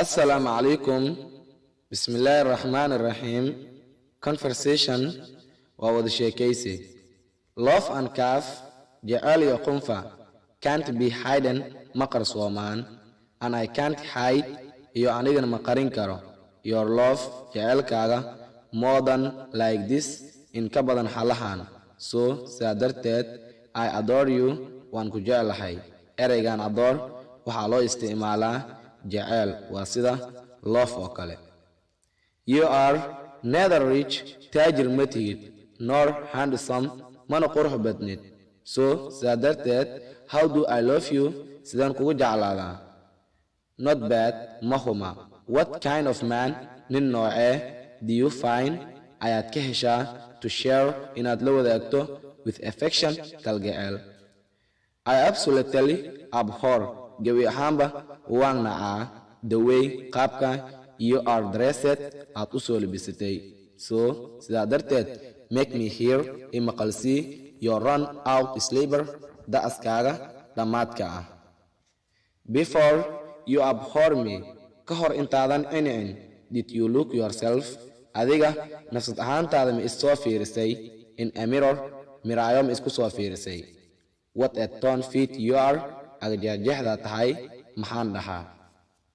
Assalaamu calaykum. Bismillaahi raxmaani raxiim. Conversation waa wada sheekaysi. Love and cough, jecel iyo qufac, can't be hidden, ma qarsoomaan, and I can't hide, iyo anigana ma qarin karo, your love, jecelkaaga, more than like this, in ka badan xalahan. So, sidaa darteed, I adore you, waan ku jeclahay. Ereygan adore waxaa loo isticmaalaa jecel, waa sida love oo kale. You are neither rich, taajir ma tihid, nor handsome, mana qurux badnid. So, sidaa darteed, how do I love you, sidaan kugu jeclaadaa? Not bad, ma huma. What kind of man, nin noocee, do you find, ayaad ka heshaa, to share, inaad la wadaagto, with affection, kalgaceel? I absolutely abhor, gebi ahaanba waan nacaa, the way, qaabka, you are dressed, aad u soo labisatay. So, sidaa darteed, make me hear, i maqalsii, your run out slipper, dacaskaaga dhammaadka ah. Before you abhor me, ka hor intaadan i nicin, did you look yourself, adiga nafsad ahaantaada ma is soo fiirisay, in a mirror, miraayo ma isku soo fiirisay? What a torn feet you are, agajeexjeexdaa tahay, maxaan dhahaa?